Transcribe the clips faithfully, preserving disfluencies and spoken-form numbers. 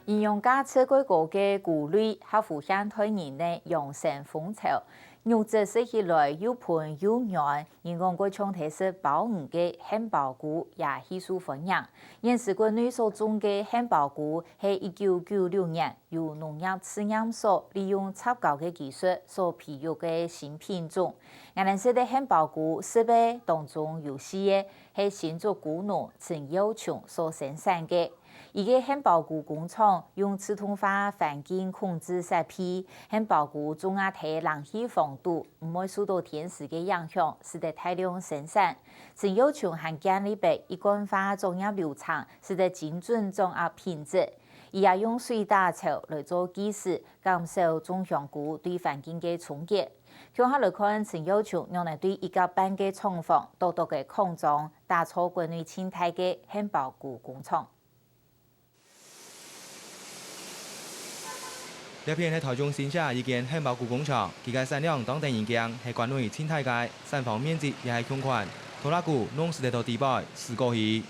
營養價值蓋高个菇類，合乎現代人个養生風潮。肉質食起來又賁又軟，人講蓋像在食鮑魚个杏鮑菇也備受歡迎。現時國內所種个杏鮑菇係一九九六年由農業試驗所利用雜交个技術所培育个新品種。𠊎等食个杏鮑菇，十个當中有四个係新竹菇農陳耀瓊所生產个。 佢个杏鮑菇工廠用自動化環境控制設備，杏鮑菇種啊在冷氣房肚，毋會受到天時个影響，使得大量生產。陳耀瓊還建立了一貫化作業流程，使得精準掌握品質。佢也用水打樵來做計時，減少種香菇對環境个衝擊。共下來看陳耀瓊仰仔對一甲半个廠房，獨獨个擴張，打造國內盡大个杏鮑菇工廠。 這片係臺中新社一間杏鮑菇工廠，佢个產量當得人驚，係國內盡大个，產房面積也係共款，拖拉庫攏駛得到地背，駛過去。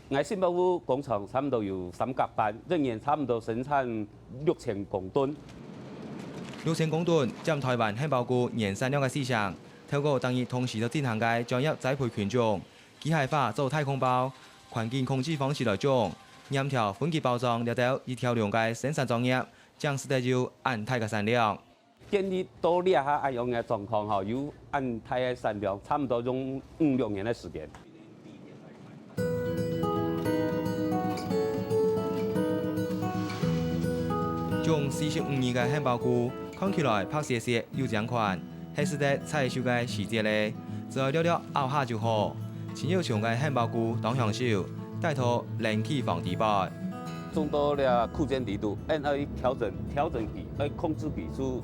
𠊎杏鮑菇工廠差毋多有三甲半，一年差毋多生產六千公噸。六千公噸，佔臺灣杏鮑菇年產量个四成。透過逐日同時都進行个專業栽培菌種， 機械化做大空包，環境控制方式來種，黏條分級包裝這兜一條龍个生產作業，正使得有恁大个產量。建立到這下恁樣个狀況吼，有恁大个產量，差毋多用五六年个時間。種四十五年个杏鮑菇，看起來白雪雪又靚款， 係使得採收个時節咧，只愛略略拗下就好。陳耀瓊个杏鮑菇當享受，戴到冷氣房底背。種到這庫間底肚，𫣆愛調整，調整佢，愛控制佢，就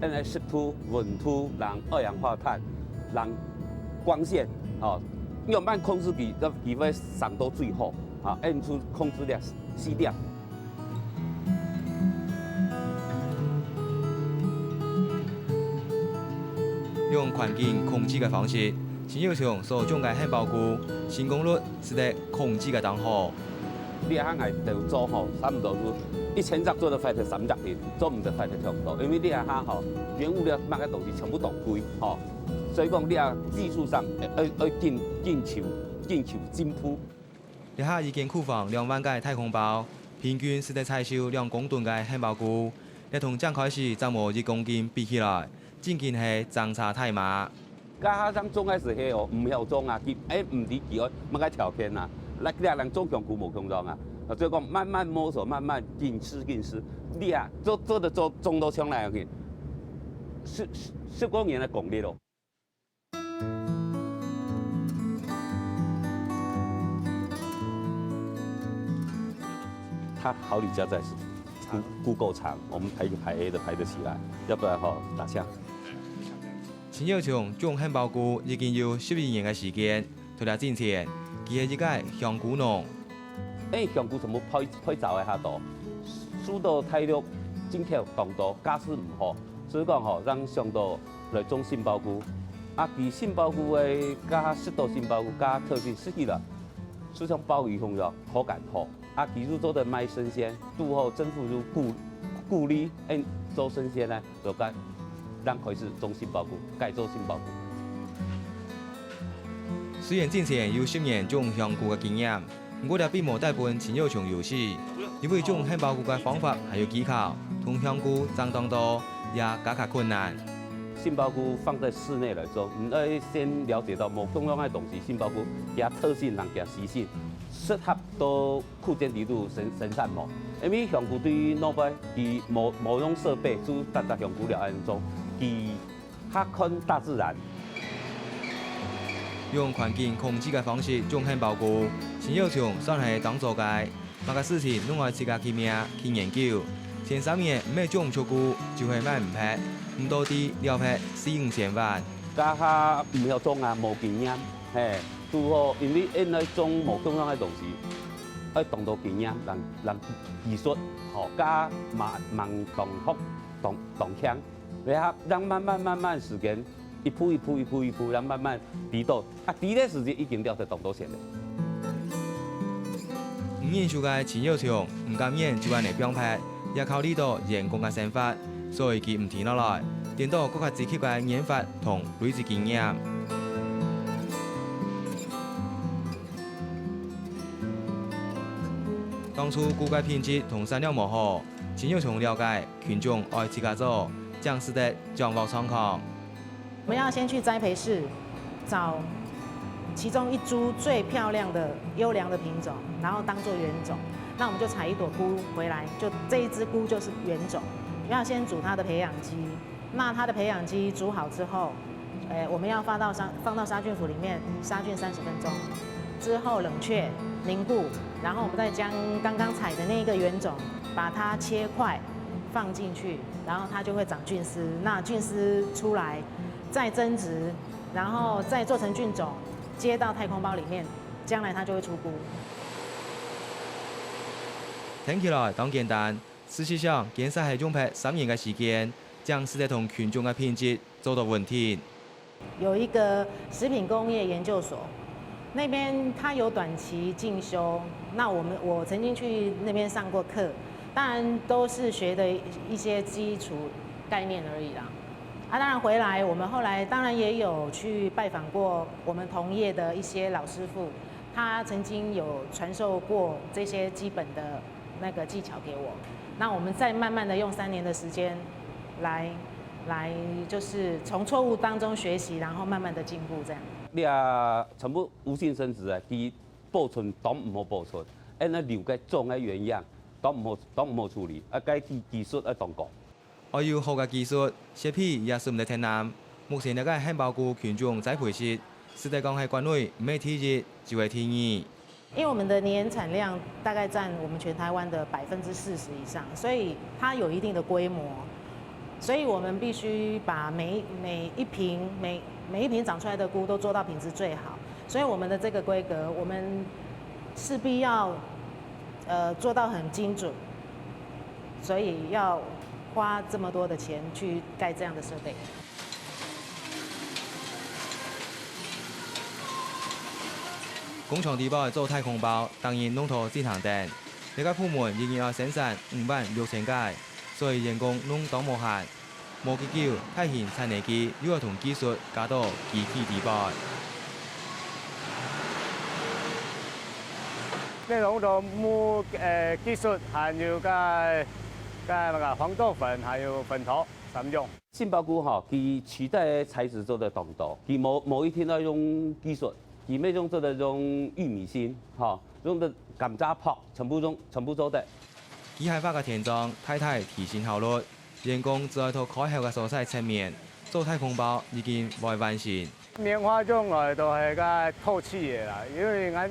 𫣆愛濕度、溫度，然後二氧化碳，然後光線，吼，仰般控制佢，佢會生到最好，啊，𫣆就控制這四點。 用環境控制个方式，陳耀瓊所種个杏鮑菇，成功率使得控制个當好。這下𠊎兜做吼，差毋多係一千隻做得壞忒三隻定，做毋得壞忒忒多，因為這下吼，原物料麼个東西全部當貴吼，所以講這技術上愛愛愛緊緊求緊求進步。 這下已經庫房兩萬個大空包，平均使得採收兩公噸个杏鮑菇。這同正開始正無一公斤比起來，正經係相差太遠。該下正種个時候哦，毋曉種啊，佢，哎，毋知佢愛麼个條件啊。來，這人種香菇無共樣啊，所以講慢慢摸索，慢慢緊試緊試。你啊，做做得做種到像恁樣去，十十十過年个功力咯。 它好的價值是夠夠夠長，我們排一個排 A 的排得起來，要不然哈打槍。陳耀瓊種杏鮑菇已經有十一年个時間，在這進前，佢係一個香菇農。因為香菇全部配配種个較多，受到大陸進口當多，價數毋好，所以講吼，正想到 來種杏鮑菇。啊，佢杏鮑菇个，該食到杏鮑菇，該特性食起來，就像鮑魚共樣，口感好。啊，佢又做得賣生鮮，堵好政府又鼓鼓勵，嗯，做生鮮呢，就該正開始種杏鮑菇，改做杏鮑菇。雖然進前有十年種香菇个經驗， 毋過這並無帶分陳耀瓊有事，因為種杏鮑菇个方法還有技巧，同香菇差當多，也加較困難。杏鮑菇放在室內來種，你愛先了解到無共樣个東西，杏鮑菇佢特性同佢習性，適合到空間裡肚生生產無？因為香菇對於外背，佢無無用設備，就單單香菇了恁樣種，佢 較看大自然。用環境控制个方式種杏鮑菇，陳耀瓊算係當做个。麼个事情攏愛自家去摸、去研究。前三年毋係種毋著菇，就係賣毋忒，毋多知了忒四五千萬。該下毋曉種啊，無經驗，嘿，拄好，因為𫣆來種無共樣个東西，愛當多經驗，人人技術，吼，加慢慢當學當當強。 然後讓慢慢慢慢時間，一步一步一步一步，讓慢慢知到，啊，知个時間已經了忒當多錢了。毋年幼个陳友松毋甘願就恁呢放忒，也考慮到員工个生活，所以佢毋停落來，顛倒閣較積極个研發同累積經驗。當初菇个品質同產量無好，陳友松了解 群眾愛自家做，正使得掌握狀況。我們要先去栽培室找其中一株最漂亮的優良的品種，然後當做原種。那我們就採一朵菇回來，就這一支菇就是原種。要先煮它的培養基，那它的培養基煮好之後，呃，我們要放到杀放到杀菌釜裡面杀菌三十分鐘，之後冷卻凝固，然後我們再將剛剛採的那個原種把它切塊放進去，然後它就會長菌絲。那菌絲出來再增殖，然後再做成菌種，接到太空包裡面，將來它就會出菇。聽起來當簡單，事實上，堅持係用忒三年个時間，正使得同群眾个品質做到穩定。有一個食品工業研究所，那邊它有短期進修，那我們我曾經去那邊上過課，當然都是學的一些基礎概念而已啦。啊，當然回來，我們後來當然也有去拜訪過我們同業的一些老師傅，他曾經有傳授過這些基本的那個技巧給我。那我們再慢慢的用三年的時間來來就是從錯誤當中學習，然後慢慢的進步這樣。這全部無性生殖个，佢保存當毋好保存，恁呢留个種个原樣，當毋好當毋好處理，啊，該技技術愛當高。愛有好个技術，設備也使毋得忒難。目前這个杏鮑菇群眾栽培室，使得講係國內毋係第一，就係第二。 因為我們的年產量大概佔我們全台灣的百分之四十以上，所以它有一定的規模，所以我們必須把每每一坪每每一坪長出來的菇都做到品質最好，所以我們的這個規格，我們勢必要呃做到很精準，所以要花這麼多的錢去蓋這樣的設備。 工廠底背做太空包，逐日弄到盡行等。這个部門一日愛生產五萬六千个，所以員工弄當無閒。無幾久，大型產泥機又愛同技術加到機器底背。內容都無誒技術，還有个个那個黃豆粉，還有粉頭三種。 杏鮑菇吼，佢取代个材質做得當多，佢無無一定愛用技術，佢乜用做得用玉米芯吼，用得甘蔗箔，全部用全部做得。機械化个田莊大大提升效率，員工只愛到開口个所在側面，做太空包已經會完成。棉花用來都係个透氣个啦，因為咱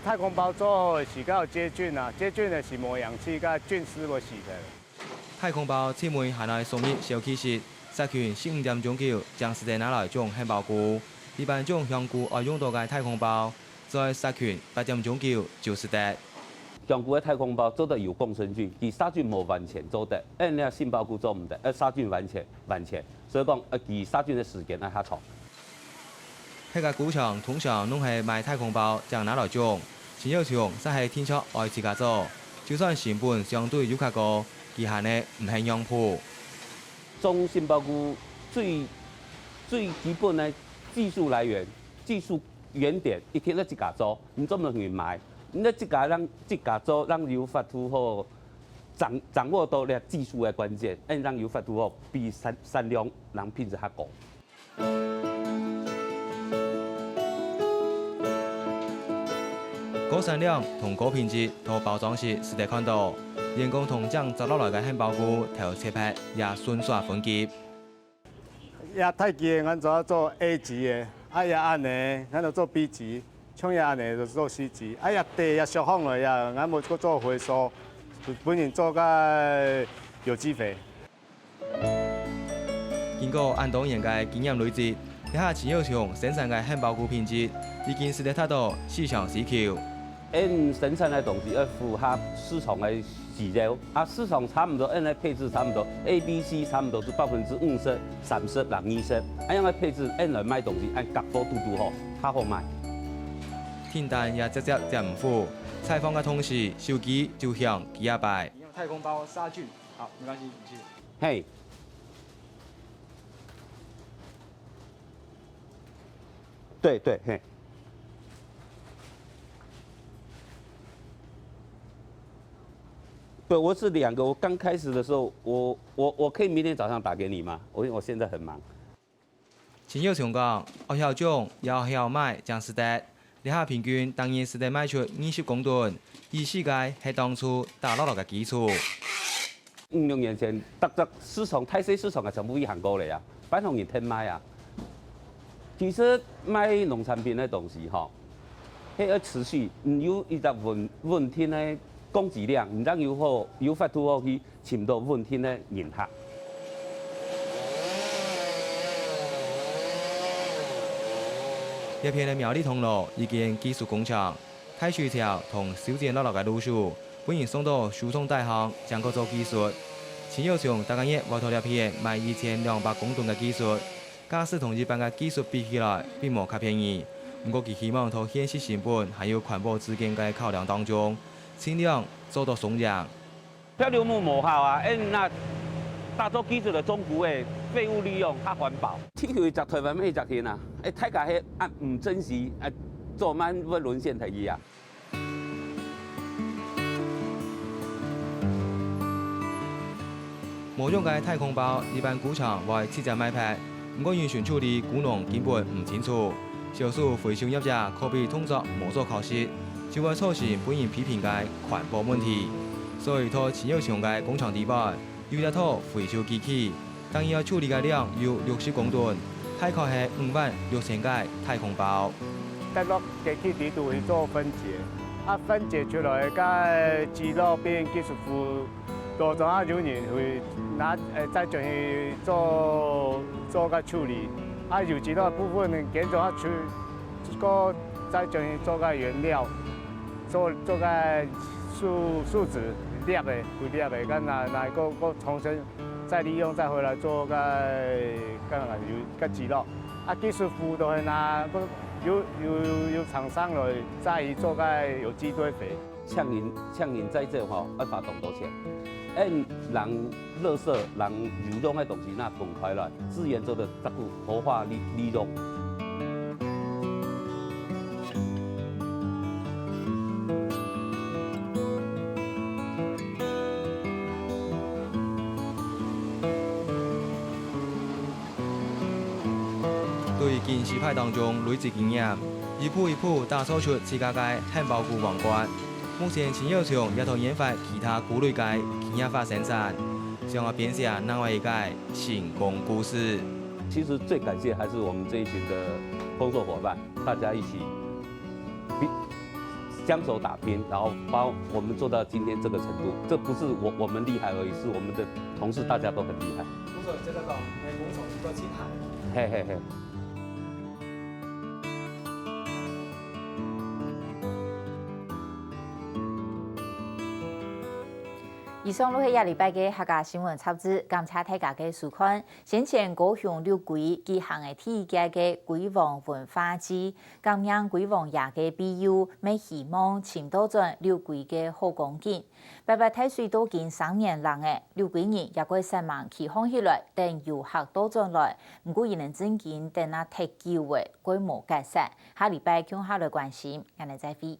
太空包做好个時間有接菌啊，接菌个時無氧氣，个菌絲會死忒。 太空包盡尾還愛送入燒氣室，殺菌十五點鐘久，正使得拿來種杏鮑菇。一般種香菇愛用到个太空包，就愛殺菌八點鐘久就使得。香菇个太空包做得有共生菌，佢殺菌無完全做得，恁樣杏鮑菇做毋得，愛殺菌完全完全，所以講，呃，佢殺菌个時間愛較長。 該个菇場通常攏係買太空包正拿來種，陳友松煞係定著愛自家做，就算成本相對有較高，佢還係毋肯讓步。種杏鮑菇最最基本个技術來源、技術原點，一定愛自家做，毋做毋去買，你愛自家讓自家做，正有法度好掌掌握到這技術个關鍵，恁正有法度好比產產量、人品質較高。 高產量同高品質到包裝時使得看到，員工同正摘落來个杏鮑菇頭切忒也順續分級。這大支个，咱就愛做A級个，啊，這恁呢，咱就做B級，像這恁呢就做C級，啊，這短這小項个這，咱愛做回收，分人做个有機肥。 經過恁多年个經驗累積，這下陳友松生產个杏鮑菇品質已經使得達到市場需求。𠊎生產个東西愛符合市場个需要，啊，市場差毋多，𠊎个配置差毋多，A、B、C差毋多係百分之五十、三十、二十，恁樣个配置，𠊎來賣東西，恁合伙堵堵好，較好賣。訂單也節節接毋赴，採訪个同時，手機就響幾下擺。你用太空包殺菌，好，沒關係，你去。嘿，对对，嘿。对，我是两个。我刚开始的时候，我我我可以明天早上打给你吗？我我现在很忙。 陳耀松講，愛曉種，也愛曉賣，正使得。這下平均逐日使得賣出二十公噸，意思个係當初打落來个基礎。五六年前，逐隻市場，大細市場个全部去行過了啊，半項人忒賣啊。其實賣農產品个東西吼，係愛持續，嗯，有一隻穩穩定个供給量，你正有好有法度好去 尋到穩定个人客。這片个苗栗通路已經寄宿工場，大水樵同修剪落落个路樹，分人送到樹叢底項，正過做寄宿。陳耀松逐個月會在這片賣一千兩百公噸个寄宿， 假使同一般个寄宿比起來，並無較便宜。毋過佢希望在現實成本還有環保之間个考量當中，盡量做到雙贏。漂流木無效啊，恁若打做寄宿个種菇仔，廢物利用較環保。地球一隻，台灣乜一隻縣啊，欸，大家係啊毋珍惜，欸，早慢會淪陷忒去啊。 無用个太空包，一般菇場會直接賣忒，毋過因循處理菇農根本毋清楚。少數回收業者可比動作無做考試，就會造成分人批評个環保問題。所以在陳耀松个工場底背， 有一套回收機器，逐日愛處理个量有六十公噸，大概係五萬六千個太空包。帶落機器底肚去做分解，啊，分解出來个雞肉變寄宿脯，路上啊有人會拿，呃，再轉去做，做个處理。啊，有雞肉部分呢，揀做啊處，過再轉去做个原料，做，做个樹，樹脂粒个，肥粒个，該拿，拿過，過重新 再利用，再回來做个，个有个雞肉。啊，寄宿脯都係拿，有，有，有廠商來再做个有機堆肥。請人，請人再做吼，愛花當多錢。恁人垃圾、人有用个東西，那分開來，自然做得再去活化利，利用。 對近四擺當中累積經驗，一步一步打造出自家个杏鮑菇王冠。目前陳耀松也在研發其他菇類个企業化生產，想要編寫另外一個成功故事。其實最感謝還是我們這一群的工作夥伴，大家一起比 相手打拼，然後把我們做到今天這個程度。這不是我，我們厲害而已，是我們的同事大家都很厲害。工作做得到，工作做得到。嘿嘿嘿。以上就係這禮拜个客家新聞雜誌，感謝大家个收看。 先前高雄六龜舉行个第一屆个龜王文化祭，感念龜王爺个庇佑，乜希望尋倒轉六龜个好光景。八八大水到今三年零了，六龜人也過煞猛起䟘起來，等遊客倒轉來。毋過佢等正經等啊忒久了，過無結煞。下禮拜共下來關心，𠊎等再會。